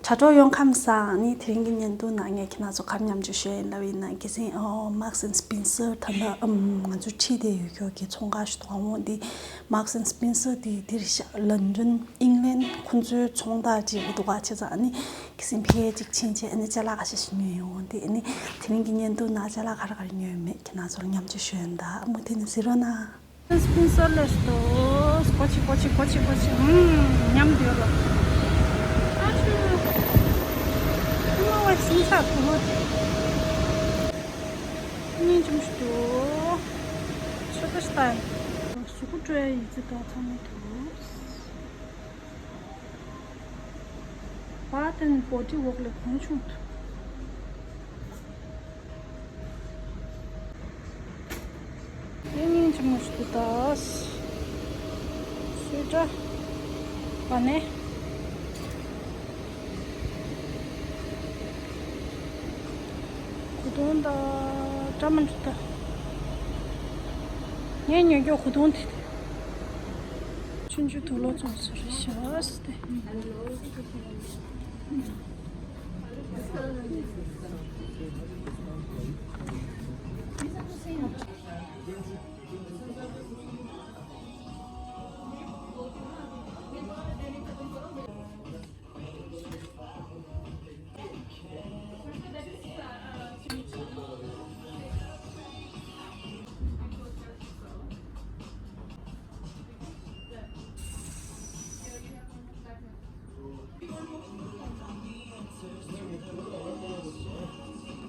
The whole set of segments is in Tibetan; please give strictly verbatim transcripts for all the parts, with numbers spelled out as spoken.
དྲ་གྲོགས་ཡོངས་ཁམས་བཟང་། ཨ་ནི་དེ་རིང་གི་བརྙན་ཐུང་ནང་ངས་ཁྱེད་རང་ཚོ་ག་རེ་མཉམ་སྤྱོད་ཞུ་ཡ་ཡིན་ལབ་ཡིན་ན། གལ་སྲིད་ཨོ་Marks and Spencer ད་ལྟ་ཨམ་ང་ཚོ་ཁྲིད་བསྡད་ཡོད་ཁྱོད་ཀྱི་ཚོང་ཁང་ཞིག་འདུག་ཨང་། འོ་འདི་Marks and Spencer དེ་འདིར་ཤག་ལན་ཌན་ཨིང་ལན་ཁོང་ཚོའི་ཚོང་རྟགས་བྱེད་ཀྱི་འདུག་ག་བྱས་ཙང་ཨ་ནི་གལ་སྲིད་ཕ་གིར་ཅིག་ཕྱིན་བྱས་ཨ་ནི་ཅ་ལག་ཁ་ཤས་ཤིག་ཉོས་ཡོང་། འོ་འདི་ཨ་ནི་དེ་རིང་གི་བརྙན་ཐུང་ནང་ཅ་ལག་ག་རེ་ག་རེ་ཉོས་མེད་ཁྱེད་རང་ཚོ་ལ་མཉམ་སྤྱོད་ཞུ་ཡ་ཡིན། ད་མུ་མཐུད་ནས་གཟིགས་རོགས་གནང་། Spencer ལས་ཏོ། ཀོ་ཆི་ཀོ་ཆི་ཀོ་ཆི་ཀོ་ཆི། ཨུམ། ཉམས་འདོད་ལ། ཨ་ཆུ། ཨ་མ་བ་སིང་ས་ཐུ་ལོ། སྙིང་ཅུང་ཞུ་ཏོ། ཆོ་ཏ་ཤི་ཏ་ཡ། གཟུགས་པོ་སྤྲོ་ཡ་ཡི་ཙི་ཏ་ཚང་མ་ཐུ། Bath and Body Works ལས་གོང་ཆུང་དུ། དེ་སྙིང་རྗེ་མོ་ཞིག་འདུག་ད། སུས་འདྲ། བ་ནས། གོས་ཐུང་ད། འདྲ་མི་འདུག་ད། ངས་ཉོ་རྒྱུ་གོས་ཐུང་དེ། ཆུང་ཆུང་དུག་ལོག་བཙོང་ས་རེད་ཤག་སྟེ།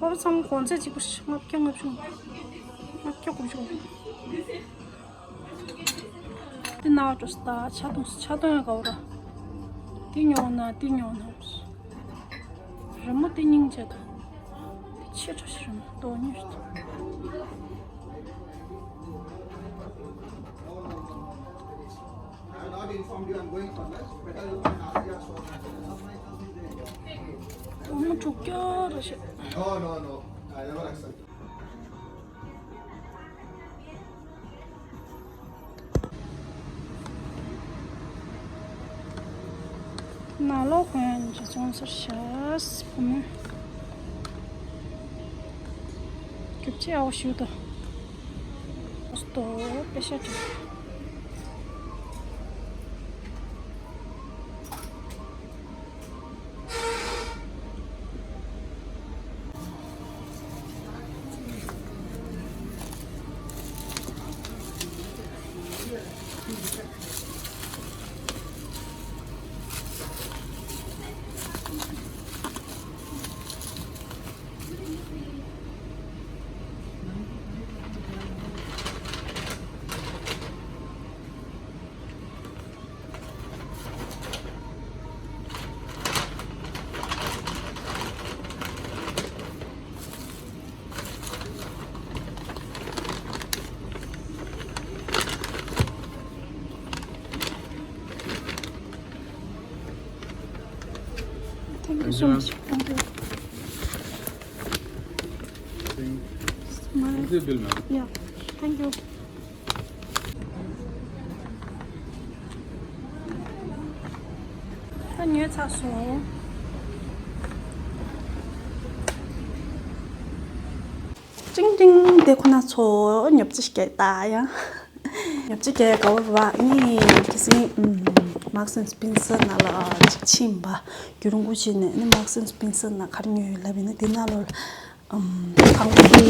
ཁོ་ཚང་གོང་ཚད་གཅིག་པ་ཞིག་ལྔ་བརྒྱ་ལྔ་བཅུ། ལྔ་བརྒྱ་དགུ་བཅུ། འདི་ན་འགྲོ་ས་ད་ཆ་གཏོང་ཆ་གཏོང་ཡང་དགའ་བོ་ར། འདི་ཉོ་ན་འདི་ཉོ་ན། རི་མོ་འདི་སྙིང་རྗེ་དང་། འདི་ཆེ་ཕྲ་ཞིག་རི་མོ་ཏོག་ཉོས་ཤིག་ཨ་མ་དྲུག་བརྒྱ་ར་ཤག No, no, no. I never accept. ནང་ལོགས་གོན་ཅི་བཙོང་ཟེར་ཤག་བུ་མོ། རྒྱུ་ཆ་ཡག་པོ་ཞིག་འདུག་སྟོ་པེ་ཤ་ཅིག Thank you so much. Thank you. Thank you. Smile. This is bill, ma'am. Yeah. Thank you. ད་ཉོས་ཚར་སོང་། ཅིང་ཅིང་དེ་ཁོ་ན་ཚོ་ཉོབ་ཅི་སྐད་ད་ཡང་། ཉོབ་ཅི་སྐད་ག་བོར་བ་ངས་ཁྱི་སིང་Marks and Spencer ནང་ལ་ཅིག་ཕྱིན་པ། རྒྱུ་རུང་གུ་བྱས་ནས་ནི་Marks and Spencer ནང་ག་རེ་ཉོས་ཡོད་ལབ་ཡིན་ན་དེ་ནང་ལོར། ཨམ། དང་པོ་དེ་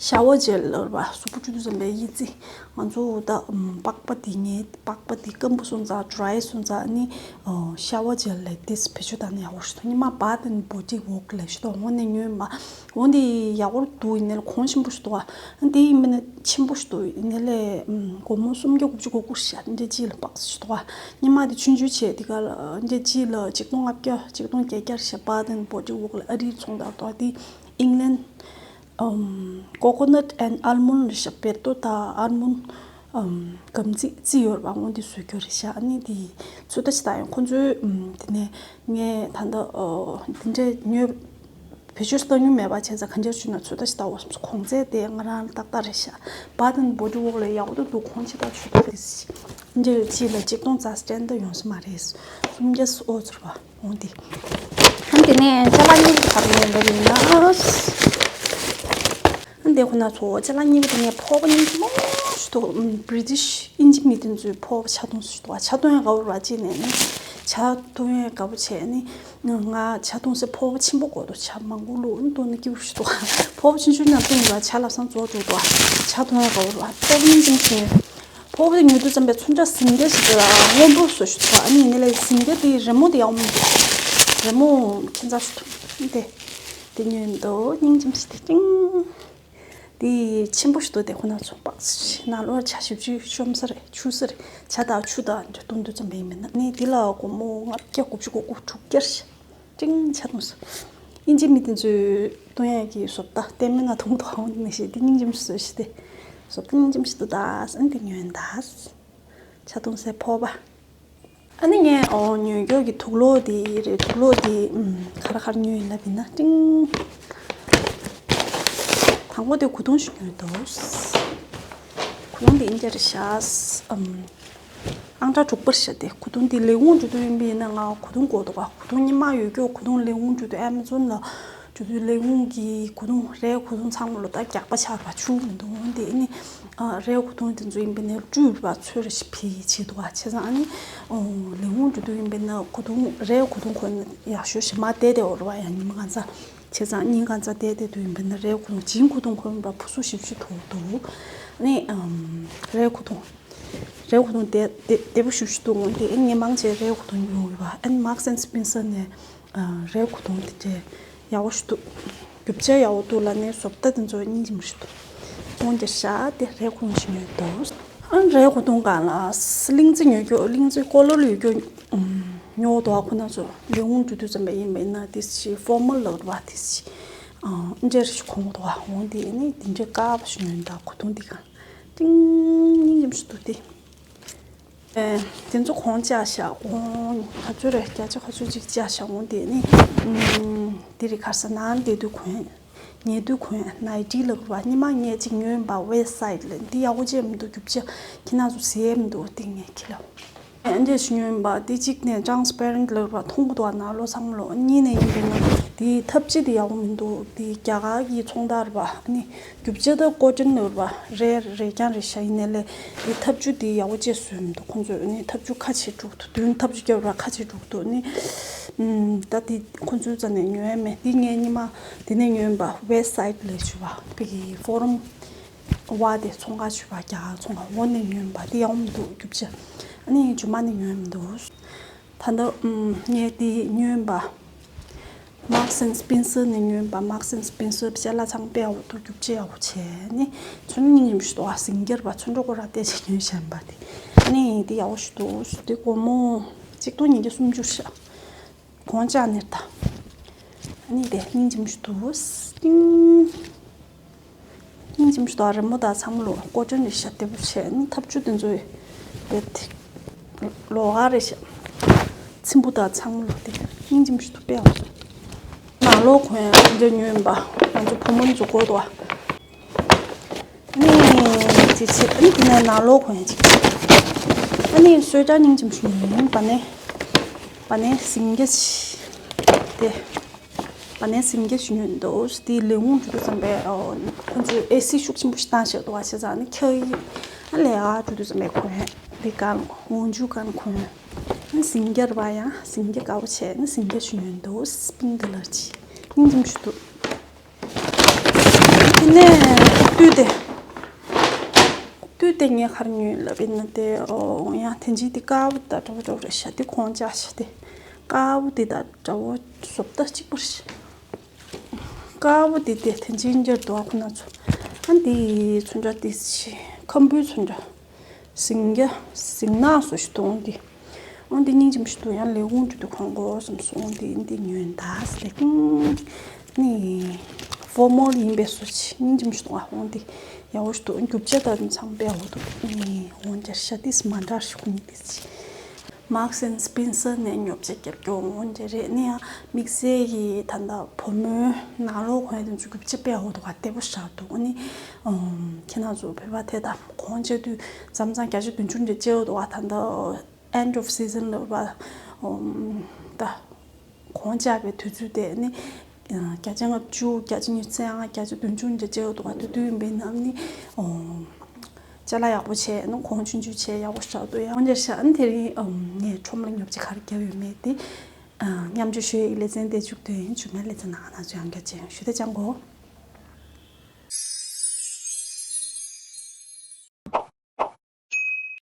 ཤ་ཝར་ཇེལ་ལབ་པ་གཟུགས་པོ་བཀྲུ་དུས་ཙམ་པའི་གཡས་རྩེ། ང་ཚོ་ད་ཨམ་པགས་པ་དེ་ངའི་པགས་པ་དེ་སྐམ་པོ་སོང་ཙང་ཌི་རའི་སོང་ཙང་ནི་ཨོ་ཤ་ཝར་ཇེལ་ལས་དེ་བེད་སྤྱོད་བཏང་ན་ཡག་པོ་ཞིག་འདུག་ཉི་མ་Bath and Body Works ལས་ཞིག་འདུག་འོ་ནས་ཉོས་མ། འོ་འདི་ཡག་པོ་འདུག་ཡིན་ནའི་གོང་ཆེན་པོ་ཞིག་འདུག་ཨ། འདི་ཡིན་མིན་ན་ཆེན་པོ་ཞིག་འདུག་ཡིན་ནའི་ལས་ཨམ་སྒོར་མོ་སུམ་བརྒྱ་དགུ་བཅུ་གོ་དགུ་ཞག་འདྲ་གཅིག་ལ་པགས་ཞིག་འདུག་ཨ། ཉི་མ་དེ་ཆུང་ཆུང་བྱས་དེ་ག་ལ་འདྲ་གཅིག་ལ་ཆིག་སྟོང་ལྔ་བརྒྱ་ཆིག་སྟོང་བརྒྱད་བརྒྱ་རེད་ཤག Bath and Body Works ལ་ཨ་རིའི་ཚོང་རྟགས་འདུག་ཨ། དེ་ཨིང་ལན། ཨམ། Coconut and Almond རེད་ཤག་བེར་ཏོ་དང་ཨལ་མོན། ཨམ། སྐམ་རྩི་རྩི་ཡོད་རེད་པ། འོ་འདི་བཟོ་རྒྱུ་རེད་ཤག་ཨ་ནི་དེ་ཚོད་ལྟ་ཞིག་བཏང་ཡོང་ཁོང་ཚོའི་ཨམ། དེ་ནས་ངས་ད་ལྟ་ཨོ་འདི་འདྲས་ཉོས། བེད་སྤྱོད་བཏང་མྱོང་མེད་པ་བྱས་ཙང་གང་ཅིར་བྱུང་ན་ཚོད་ལྟ་ཞིག་ལྟ་བ་སོང་། གོང་ཚད་དེ་ང་རང་ལ་ཏག་ཏག་རེད་ཤག Bath and Body Works ལ་ཡག་པོ་འདུག་གོང་ཆེ་ཏག་ཆུ་ཏོག་རེད། འདིར་གཅིག་ལ་གཅིག་སྟོང་རྩ་སྤྲད་འདི་ཡོང་ས་མ་རེད། སུམ་བརྒྱ་ཨོ་ཚོར་བ་འོང་འདི། ཨ་དེ་ནས་ཅ་ལག་གཉིས་ཀྱི་བར་ནས་འདི་ཡིན་ན། ཨ་འདི་ཁོ་ན་ཚོ་ཅ་ལག་གཉིས་ཀྱི་དེ་ནས་ཕོར་པ་གཉིས་ཀྱི་མང་པོ་ཞིག་འདུག British ཨིན་ཇི་མི་དེ་ཚོའི་ཕོར་པ་ཆ་འཐུང་ཞིག་འདུག་ཆ་འཐུང་ཡང་དགའ་བོ་ར་ཅི་ནས་ནི་ཆ་འཐུང་ཡང་དགའ་བོ་བྱས་ནི། ང་ཆ་འཐུང་སའི་ཕོར་པ་ཆེན་པོ་དགོས་འདུག་ཆ་མང་པོ་བླུགས་ནི་འཐུང་ནི་སྐྱིད་པོ་ཞིག་འདུག་ཕོར་པ་ཆུང་ཆུང་ནང་བཏུང་ཡོད་ཆ་ལབ་སང་རྫོགས་འགྲོ་འདུག་ཆ་འཐུང་ཡང་དགའ་བོ་ར་ཕོར་པ་གཉིས་ཀྱི་ཆེ། ཕོར་པ་དེ་ཉོ་དུས་ཙམ་པའི་ཚོན་ཁྲ་ཟིང་སྐྱ་ཞིག་དེ་ལ་སྔོན་པོ་བཟོ་ཞིག་འདུག་ཨ་ནི་ཡིན་ནའི་ཟིང་སྐྱ་དེ་རི་མོ་དེ་ཡག་མོ་འདུག་རི་མོ་ཁྱད་མཚར་ཞིག་འདུག་དེ་དེ་ཉོས་འདུག་སྙིང་རྗེ་མོ་ཞིག་དེ་ཅིང་། དེ་ཆེན་པོ་ཞིག་འདུག་དེ་ཁོ་ན་ཚོ་པགས་ནང་ལོགས་ཆ་ཞིབ་ཅིག་ཤོམ་ས་རེད་ཆུ་ས་རེད་ཆ་དང་ཆུ་དང་འདྲ་བཏུང་དུས་ཙམ་པའི་མིན་ན་ནི་དེ་ལ་སྒོར་མོ་ལྔ་བརྒྱ་དགུ་བཅུ་གོ་དགུ་དྲུག་བརྒྱ་རེད། ཅིང་ཆ་འཐུང་སོང་། ཨིན་ཇི་མི་དེ་ཚོས་བཏུང་ཡག་གི་བཟོ་ལྟ་ལྟད་མོ་ན་མཐོང་མཐོང་ནི་ཞེས་དེ་སྙིང་རྗེ་མོ་བཟོས་ཤི་དེ། བཟོ་ལྟ་སྙིང་རྗེ་མོ་ཞིག་འདུག་ད་ཨ་ནི་དེ་ཉོས་ད། ཆ་འཐུང་སའི་ཕོར་པ། ཨ་ནི་ངས་ཨོ་ཉོས་རྒྱུ་གི་དུག་ལོག་དེ་རེད། དུག་ལོག་དེ་ཨམ་ག་རེ་ག་རེ་ཉོས་ཡིན་ལབ་ཡིན་ན་ཅིང་། དང་པོ་དེ་གོས་ཐུང་ཞིག་ཉོས་འདུག་གོས་ཐུང་དེ་ཨིན་ཇི་རེད་ཤག་ཨམ། ཨང་གྲངས་དྲུག་པར་བཞག་སྟེ་གོས་ཐུང་དེ་ལས་ཁུངས་འགྲོ་དུས་ཡིན་པ་ཡིན་ན་ང་གོས་ཐུང་དགོས་འདུག་ག་གོས་ཐུང་སྔོན་མ་ཡོད་རྒྱུ་གོས་ཐུང་ལས་ཁུངས་འགྲོ་དུས་ཨེ་མ་ཛོན་ལ་འགྲོ་དུས་ལས་ཁུངས་ཀྱི་གོས་ཐུང་རའི་གོས་ཐུང་ཚང་མ་ལོ་ད་རྒྱག་པ་ཆགས་པ་ཆུ་མི་འདུག་འོན་ཏེ་ཨ་ནི་རའི་གོས་ཐུང་དེ་ཚོ་ཡིན་པ་ནས་བཀྲུས་པ་ཚོས་རེ་ཞིག་ཕི་བྱེད་འདུག་ག་བྱས་ཙང་ཨ་ནི་ལས་ཁུངས་འགྲོ་དུས་ཡིན་པ་ན་གོས་ཐུང་རའི་གོས་ཐུང་གོན་ཡག་ཤོས་ཞིག་མ་བསྡད་དེ་འོ་ར་བ་ཡང་ཉི་མ་གང་ཚ་བྱས་ཙང་ཉིན་གང་ཚ་བསྡད་དེ་དུས་ཡིན་པ་ན་རའི་གོས་ཐུང་ཇིན་གོས་ཐུང་གོན་པ་ཕུ་སུ་ཞིབ་ཞིབ་ཐུག་འདུག་ཨ་ནི་རའི་གོས་ཐུང་། རའི་གོས་ཐུང་དེ་དེ་བདེ་པོ་ཞུ་ཞུ་འདུག་འོན་ཏེ་ཨེ་ངས་མང་ཆེ་རའི་གོས་ཐུང་ཉོ་གི་བ་ཨེ་Marks and Spencer ནས་རའི་གོས་ཐུང་དེ་འདྲའི་ཡག་པོ་ཞིག་འདུག་རྒྱུ་ཆ་ཡག་པོ་འདུག་ལ་ནས་བཟོ་ལྟ་དེ་ཚོ་སྙིང་རྗེ་མོ་ཞིག་འདུག་འོན་ཏེ་ཤ་དེ་རའི་གོས་ཐུང་ཞིག་ཉོས་འདུག་ཨ་རའི་གོས་ཐུང་གང་ལ་གླིང་རྩེ་ཉོ་རྒྱུ་གླིང་རྩེ་ཀོ་ལོར་ཡོད་རྒྱུ་ཉོ་འདུག་ཁོ་ན་ཚོ་ལས་ཁུངས་འགྲོ་དུས་ཙམ་པ་ཡིན་པ་ཡིན་ན་དེ་ཞིག་ཕོར་མལ་ལབ་པ་དེ་ཞིག་འདྲ་ཞིག་གོན་འདུག་འོན་ཏེ་ཨེ་ནི་དེ་འདྲའི་དཀར་པོ་ཞིག་ཉོས་འདུག་གོས་ཐུང་དེ་གང་། ཏིང་། སྙིང་རྗེ་མོ་ཞིག་འདུག་སྟེ། ཨེ། དེ་ཚོ་གོང་བཅག་བཞག་གོང་ག་ཚོད་རེད། བརྒྱ་ཆ་ག་ཚོད་ཅིག་བཅག་བཞག་འོང་དེ་ནི། ཨུམ། དེ་རིགས་ག་ས་ནང་བསྡད་དུས་གོན། ཉལ་དུས་གོན་ནའི་ཊི་ལབ་ར་ཉི་མ་ངས་ཅིག་ཉོས་པ་ཝེ་སི་སའིཌ་ལ་འདི་ཡག་པོ་ཅིག་མི་འདུག་རྒྱུ་ཆ་ཁྱི་ནག་ཚོ་ཟས་མི་འདུག་སྟེ་ངས་ཁྱི་ལ། ཨེ་འདྲས་ཞིག་ཉོས་པ་དེ་གཅིག་ནས་ཊྲན་སི་པེ་རེན་ཊི་ལབ་པ་མཐོང་གི་འདུག་ཨ་ནང་ལོགས་ཚང་མ་ལོགས་གཉིས་ནས་ཡིན་པས་ན་དེའི་ཐབས་ཇུས་དེ་ཡག་པོ་མི་འདུག་དེ་རྒྱ་གར་གྱི་ཚོང་རྟགས་རེད་པ་ཨ་ནི་རྒྱུ་ཆ་དེ་ཀོ་ཊོན་ལབ་པ་རས་རས་རྐྱང་རེད་ཤག་ཡིན་ནའི་ལས་དེ་ཐབས་ཇུས་དེ་ཡག་པོ་བྱས་བཟོས་མི་འདུག་ཁོང་ཚོས་ཨ་ནི་ཐབས་ཇུས་ཁ་ཕྱེ་དྲུག་ཏུ་མདུན་ཐབས་ཇུས་རྒྱབ་པ་ཁ་ཕྱེ་དྲུག་ཏུ་ཨ་ནི་ད་དེ་ཁོང་ཚོའི་རྩ་ནས་ཉོ་ཡ་མེད་དེ་ངས་ཉི་མ་དེ་ནས་ཉོས་པ་ཝེ་སི་སའིཌ་ལས་བྱུས་པ་པི་གི་ཕོ་རམ། ཝ་དེ་ཚོང་ཁང་ཞུ་བ་རྒྱ་གར་ཚོང་ཁང་འོ་ནས་ཉོས་པ་དེ་ཡག་མི་འདུག་རྒྱུ་ཆ་ཨ་ནི་རྒྱུ་མ་ནས་ཉོས་མི་འདུག་ད་ལྟ་ངས་དེ་ཉོས་པ་མཱག་སི་ཨེན་སྤེན་སར་ནས་ཉོས་པ་མཱག་སི་ཨེན་སྤེན་སར་ཅ་ལག་ཚང་དཔེ་ཡག་པོ་འདུག་རྒྱུ་ཆ་ཡག་པོ་བྱས་ནི་ཚོན་སྙིང་རྗེ་མོ་ཞིག་འདུག་ཨ་ཟིང་རྒྱར་བ་ཚོན་ཁྲ་ཁོ་ར་བལྟས་བྱས་ཉོས་བཞག་པ་དེ་ཨ་ནི་དེ་ཡག་པོ་ཞིག་འདུག་དེ་སྒོར་མོ་གཅིག་སྟོང་ཉིས་བརྒྱ་སུམ་ཅུ་ཤག་གོང་ལྕགས་ནེར་ད། ཨ་ནི་དེ་སྙིང་རྗེ་མོ་ཞིག་འདུག་ཏིང་། སྙིང་རྗེ་མོ་ཞིག་འདུག་རི་མོ་དང་ཚང་མ་ལོ་ཀོ་ཊོན་རེད་ཤག་བདེ་པོ་བྱས་ནི་ཐབས་ཇུས་དེ་ཚོ་ཡོད་དེ། ལོགས་ཀ་རེད་ཤག་ཚིམ་པོ་དང་ཚང་མ་ལོ་དེ་སྙིང་རྗེ་མོ་ཞིག་འདུག་དཔེ་ཡག་པོ། ནང་ལོགས་གོན་ཡག་དེ་འདྲ་ཉོས་ཡིན་པ་ང་ཚོ་བུ་མོ་ཚོ་དགོས་འདུག་ཨ། ནི། ཅི་བྱེད་ཨ་ནི་དེ་ནས་ནང་ལོགས་གོན་ཅིག་ཨ་ནི་སོས་ཀྲ་སྙིང་རྗེ་མོ་ཞིག་ཉོས་ཡིན་པ་ནས། པ་ནས་ཟིང་རྒྱ་ཆེ། དེ། པ་ནས་ཟིང་རྒྱ་ཞིག་ཉོས་འདུག་དེ་ལས་ཁུངས་འགྲོ་དུས་ཙམ་པས་ཁོང་ཚོས་ཨེ་སི་ཤུགས་ཆེན་པོ་ཞིག་བཏང་བཞག་འདུག་བ་བྱས་ཙང་ནི་འཁྱག་ཡིག་ཨ་ལས་ཨ་འགྲོ་དུས་ཙམ་པས་གོན། དེ་གང་འོང་ཇུ་གང་གོན། ནི་ཟིང་རྒྱ་ར་བ་ཡང་ཟིང་རྒྱ་དགའ་པོ་བྱས་ནི་ཟིང་རྒྱ་ཞིག་ཉོས་འདུག་པིང་ཀི་ལར་གྱི་སྙིང་རྗེ་མོ་ཞིག་འདུག་དེ་ནས་སྟོད་དེ། སྟོད་དེ་ངས་ག་རེ་ཉོས་ལབ་ཡིན་ན་དེ་ཨོ་ཡང་དེ་འཇིག་དེ་དཀར་པོ་དང་འདྲ་བོ་འདྲ་བོ་རེད་ཤག་དེ་གོང་ལྕགས་ཤག་དེ་དཀར་པོ་དེ་དང་འདྲ་བོ་བཟོ་ལྟ་གཅིག་པ་རེད་ཤག་དཀར་པོ་དེ་དེ་དེ་འཇིག་འགྱུར་འདུག་ཁོ་ན་ཚོ་ཨ་འདི་ཚོན་ཁྲ་དེ་ཤི་ཁམ་བུའི་ཚོན་ཁྲ། ཟིང་རྒྱ། ཟིང་ནག་བཟོ་ཞིག་འདུག་འོང་འདི། འོང་འདི་སྙིང་རྗེ་མོ་ཞིག་འདུག་ཡང་ལས་ཁུངས་འགྲོ་དུས་གོན་དགོས་བསམ་སོང་འོང་འདི་འདི་ཉོས་ད་ཟེར་ཏེ་ཀིང་། ནི། ཕོར་མལ་ཡིན་པའི་བཟོ་ཅིག་སྙིང་རྗེ་མོ་ཞིག་འདུག་ཨ་འོང་འདི། ཡག་པོ་ཞིག་འདུག་རྒྱུ་ཆ་དང་འདི་ཚང་མ་དཔེ་ཡག་པོ་འདུག་ནི་འོང་རྒྱ་ཤ་ཏིས་མ་འདྲ་ཞིག་ཁུ་ནི་ཏིས་ཅི། Marks and Spencer ནས་ཉོ་ཆ་རྒྱབ་སྐྱོར་འོང་གི་རེད། ནི་ཡང་དམིགས་བསལ་གྱི་ད་ལྟ་བུ་མོའི་ནང་ལོགས་གོན་ཡ་དེ་ཚོ་རྒྱུ་ཆ་དཔེ་ཡག་པོ་འདུག་ག་བདེ་པོ་ཞིག་འདུག་ནི་ཁྱེད་རང་ཚོ་བོད་པ་དེ་ད་གོན་ཆ་དུས་མཚམས་མཚམས་བརྒྱ་ཆ་བདུན་ཅུ་འདྲ་བཅལ་འདུག་ག་ད་ལྟ་end of season ལ་བ་ད། གོང་ཆག་པའི་དུས་ཚོད་དེ་ནི་བརྒྱ་ཆ་ལྔ་བཅུ། བརྒྱ་ཆ་ཉི་ཤུ་རྩ་ལྔ། བརྒྱ་ཆ་བདུན་ཅུ་འདྲ་བཅལ་འདུག་ག་དེ་དུས་ཡིན་པའི་ནང་ནི་ཅ་ལག་ཡག་པོ་བྱས་ནི་གོང་ཆུང་ཆུང་བྱས་ཡག་པོ་ཞིག་འདུག་ཡང་འདིར་ཤག་ཨ་ནི་དེ་རིང་ངས་ཁྲོམ་ལ་ཉོ་ཆ་ག་རེ་བརྒྱབ་ཡོད་མེད་དེ་མཉམ་སྤྱོད་ཞུ་ཡག་ལེ་ཚན་དེ་མཇུག་བསྡུ་ཡིན། མཇུག་མའི་ལེ་ཚན་ནང་ང་རང་ཚོ་ཡང་བསྐྱར་མཇལ་ཡོང་། ཞུ་དེ་ཅང་གོ།